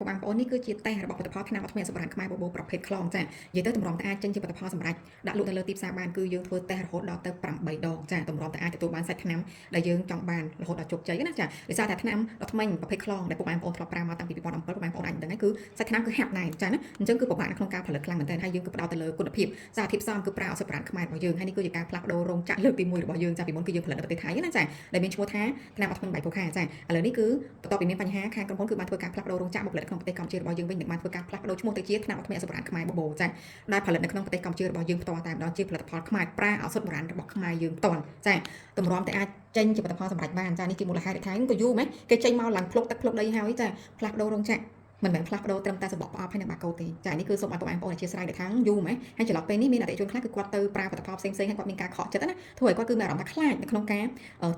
បងប្អូននេះគឺជាតេស្តរបស់ផលិតផលថ្នាំអត់ធ្មេញអសុបរានខ្មែរបបោប្រភេទខ្លងចានិយាយទៅតម្រាំតែអាចចេញជាផលិតផលសម្រាប់ដាក់លក់នៅលើទីផ្សារបានគឺយើងធ្វើតេស្តរហូតដល់ទៅ8ដងចាតម្រាំតែអាចទទួលបានសាច់ថ្នាំដែលយើងចង់បានរហូតដល់ជោគជ័យណាចាដោយសារតែថ្នាំអត់ធ្មេញប្រភេទខ្លងដែលពុកបងប្អូនធ្លាប់ប្រើមកតាំងពី2017ពុកបងប្អូនអាចដឹងហើយគឺសាច់ថ្នាំគឺហាប់ណែនចាណាអញ្ចឹងគឺពិបាកនៅក្នុងការផលិតខ្លាំងមែនទែនហើយយើងគឺផ្ដោតទៅលើគុណភាពសារធាតុផ្សំគឺប្រើឱសថបុរាណខ្មែររបស់យើងហើយនេះគឺជាការផ្លាស់ប្ដូររោងចក្រលើកទី1របស់យើងចាពីមុនគឺយើងផលិតនៅប្រទេសថៃណាចាដែលមានឈ្មោះថាថ្នាំអត់ធ្មេញបៃពោខាចាឥឡូវនេះគឺបន្ទាប់ពីមានបញ្ហាខាងក្រុមហ៊ុនគឺបានធ្វើការផ្លាស់ប្ដូររោងចក្រមកផលិតក្នុងប្រទេសកម្ពុជារបស់យើងវិញនិងបានធ្វើការផ្លាស់ប្ដូរឈ្មោះទៅជាថ្នាំអត់ធ្មេញឱសថបុរាណខ្មែរបបោចាដែលផលិតនៅក្នុងប្រទេសកម្ពុជារបស់យើងផ្ទាល់តែម្ដងជាផលិតផលខ្មែរប្រើឱសថបុរាណរបស់ខ្មែរយើងផ្ទាល់ចាតម្រាំតែអាចចេញជាផលិតផលសម្រាប់បានចានេះជាមូលហេតុដែលថាក៏យូរម៉េចគេចេញមកឡើងភ្លុកទឹកភ្លុកដីហើយចាផ្លាស់ប្ដូររោងចក្រមិនមែនផ្លាស់ប្ដូរត្រឹមតែសម្បកផ្អប់ហើយនិងបាកូទេចានេះគឺសូមឲ្យបងប្អូនអធិស្ឋានដែលខាងយូរម៉េចហើយចន្លោះពេលនេះមានអតិថិជនខ្លះគឺគាត់ទៅប្រើផលិតផលផ្សេងៗហើយគាត់មានការខកចិត្តណាធ្វើឲ្យគាត់គឺមានអារម្មណ៍ថាខ្លាចនៅក្នុងការ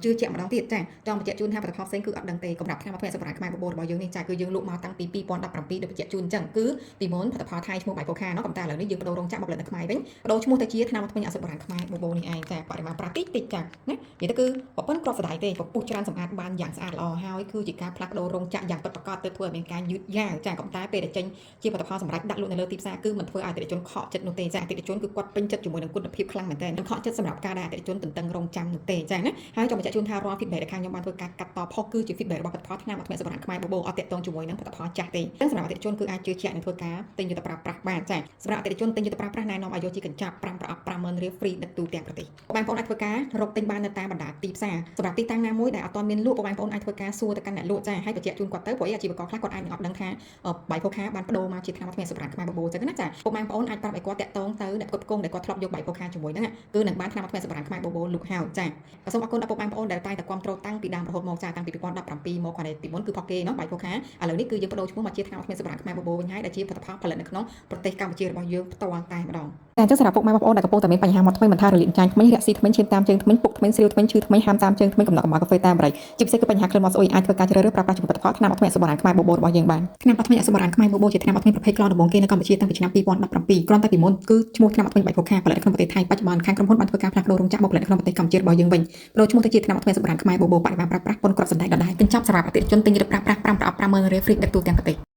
ជឿជាក់ម្ដងទៀតចាចង់បញ្ជាក់ជូនថាផលិតផលផ្សេងគឺអត់ដឹងទេកម្រាប់ថ្នាំអត់ធ្មេញសម្រាប់ខ្មែរបបោរបស់យើងនេះចាគឺយើងលក់មកតាំងពី2017ដូចបញ្ជាក់ជូនអញ្ចឹងគឺពីមុនផលិតផលថៃឈ្មោះបៃពោខាណោះប៉ុន្តែឥឡូវនេះយើងបដូររោងចក្រមកផលិតនៅខ្មែរវិញបដូរឈ្មោះទៅជាថ្នាំអត់ធ្មេញអសុបរានខ្មែរបបោនេះឯងចាបរិមាណប្រាតិចតិចចាណានិយាយទៅគឺប្រព័ន្ធគ្រាប់សដៃទេពពុះច្រើនសម្អាតបានយ៉ាងស្អាតល្អហើយគឺជាការផ្លាស់ប្ដូររោងចក្រយ៉ាងពិតប្រាកដទើបធ្វើឲ្យមានការយឺតយ៉ាវចាក៏តែពេលដែលចេញជាផលិតផលសម្រាប់ដាក់លក់នៅលើទីផ្សារគឺមិនធ្វើឲ្យអតិថិជនខកចិត្តនោះទេចាអតិថិជនគឺគាត់ពេញចិត្តជាមួយនឹងគុណភាពខ្លាំងមែនទែនមិនខកចិត្តសម្រាប់ការដែលអតិថិជនទន្ទឹងរង់ចាំនោះទេចាណាហើយចង់បញ្ជាក់ជូនថារាល់ feedback ដែលខាងខ្ញុំបានធ្វើការកាត់តផុសគឺជា feedback របស់ផលិតផលថ្នាំអត់ធ្មេញសម្រាប់ខ្មែរបបោអត់តាក់ទងជាមួយនឹងផលិតផលចាស់ទេអញ្ចឹងសម្រាប់អតិថិជនគឺអាចជឿជាក់និងធ្វើការទិញយកទៅប្រើប្រាស់បានចាសម្រាប់អតិថិជនទិញយកទៅប្រើប្រាស់ណែនាំឲ្យយកជាកញ្ចប់5ប្រអប់50000រៀល free ដឹកទូទាំងប្រទេសបងប្អូនអាចធ្វើការរកទិញបាននៅតាមបណ្ដាទីផ្សារសម្រាប់ទីតាំងណាមួយដែលអត់ទាន់មានលក់បងប្អូនអាចធ្វើការសួរទៅកាន់អ្នកលក់ចាហើយបញ្ជាក់ជូនគាត់ទៅព្រោះអាជីវករខ្លះគាត់អាចនឹងអត់ដឹងថាបៃផូខាបានបដូរមកជាថ្នាំអត់ធ្មេញសម្រាប់ខ្មែរបបោអញ្ចឹងណាចាពុកម៉ែបងប្អូនអាចប្រាប់ឲ្យគាត់តាក់ទងទៅអ្នកផ្គត់ផ្គង់ដែលគាត់ធ្លាប់យកបៃផូខាជាមួយហ្នឹងគឺនឹងបានថ្នាំអត់ធ្មេញសម្រាប់ខ្មែរបបោលក់ហើយចាក៏សូមអរគុណដល់ពុកម៉ែបងប្អូនដែលតែងតែគាំទ្រតាំងពីដើមរហូតមកចាតាំងពី2017មកគាត់តែពីមុនគឺផុកគេណោះបៃផូខាឥឡូវនេះគឺយើងបដូរឈ្មោះមកជាថ្នាំអត់ធ្មេញសម្រាប់ខ្មែរបបោវិញហើយដែលជាផលិតផលផលិតនៅក្នុងប្រទេសកម្ពុជារបស់យើងផ្ទាល់តែម្ដងតែអញ្ចឹងសម្រាប់ពុកម៉ែបងប្អូនដែលកំពុងតែមានបញ្ហាមាត់ធ្មេញមិនថារលាកចាញ់ធ្មេញរាក់ស៊ីធ្មេញឈាមតាមជើងធ្មេញពុកធ្មេញស្រាវធ្មេញឈឺធ្មេញហាមតាមជើងធ្មេញកំណត់កម្ដៅកាហ្វេតាមបរិយជាពិសេសគឺបញ្ហាក្លិនមាត់ស្អុយអាចធ្វើការជ្រើសរើសប្រើប្រាស់ជាផលិតផលថ្នាំអត់ធ្មេញអសុបរានខ្មែរបបោរបស់យើងបានថ្នាំអត់ធ្មេញអសុបរានខ្មែរបបោជាថ្នាំអត់ធ្មេញប្រភេទក្លងដំបូងគេនៅកម្ពុជាតាំងពីឆ្នាំ2017គ្រាន់តែពីមុនគឺឈ្មោះថ្នាំអត់ធ្មេញបៃផូខាផលិតក្នុងប្រទេសថៃបច្ចុប្បន្នខាងក្រុមហ៊ុនបានធ្វើការផ្លាស់ប្ដូររោងចក្រមកផលិតក្នុងប្រទេសកម្ពុជារបស់យើងវិញប្ដូរឈ្មោះទៅជាថ្នាំអត់ធ្មេញអសុបរានខ្មែរបបោបរិមាណប្រើប្រាស់ប៉ុនគ្រាប់សណ្តែកដដែលកញ្ចប់សម្រាប់អតិថិជនទិញយកទៅប្រើប្រាស់5ប្រអប់50000រៀល free ដឹកទូទាំងប្រទេស។